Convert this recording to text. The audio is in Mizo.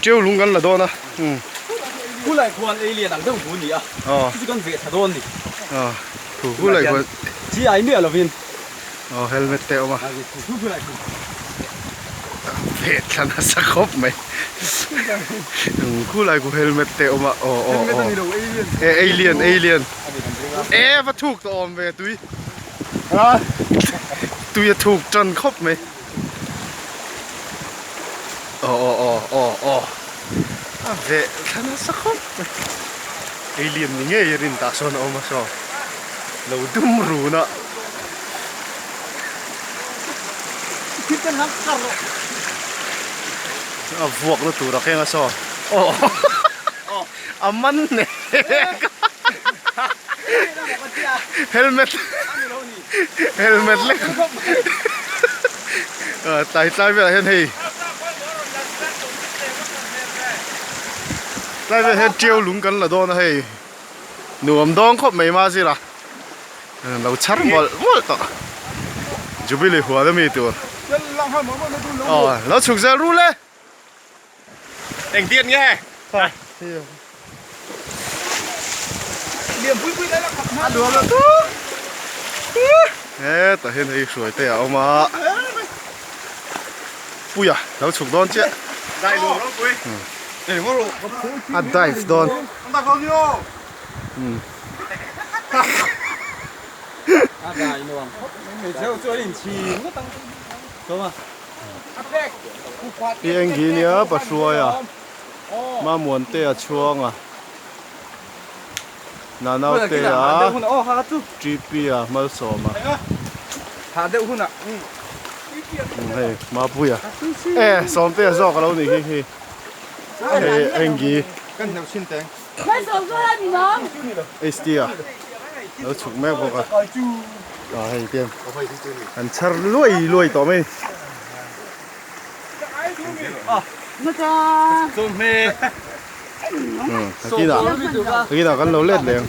Ṭiau lung kan la dawn a. Umm. Khulai khuan ei lian ang deuh hu ni a. Aw. Chu chu kan veh thla dawn ni. Aw. Khu khulai khuan. Chi ai miah lovin. Aw helmet te a awm a. Khu khulai khu. Veh thla nasa khawp mai. Umm khulai khu helmet te a awm a. Aw aw aw. Helmet a ni lo alien. E alien alien. E va thuk tawh awm ve tui. Tui a thuk tan khawp mai. Aw aw aw aw aw a veh thla nasa khawp mai alien ni ngei a rin tah sawn a awm a saw lo dum run a. A vuak na tur a keng a saw aw a man nek helmet. Helmet lek tlai tlai velah hian hei tlai velah hian tiau lung kan la dawn a hei nuam dawng khawp mai ma zira lo chhar mawlh mawlh tawh Jubilee huan ami tur aw lo chhuk zel rul e. Engtian nge? Hetah hian hei hruai te a awm a Puia lo chhuk dawn chiah a dive dawn Pi Enggi nia Pahruaia Mamuantea chhuanga Nanautea TP-a Malsawma hei Mapuia e Sawmtea zawk a lo nih hi hei Enggi HT-a lo chhuk mek bawk a ah hei tiang an chhar luai luai tawh mai a kinah a kinah kan lo let leh ang.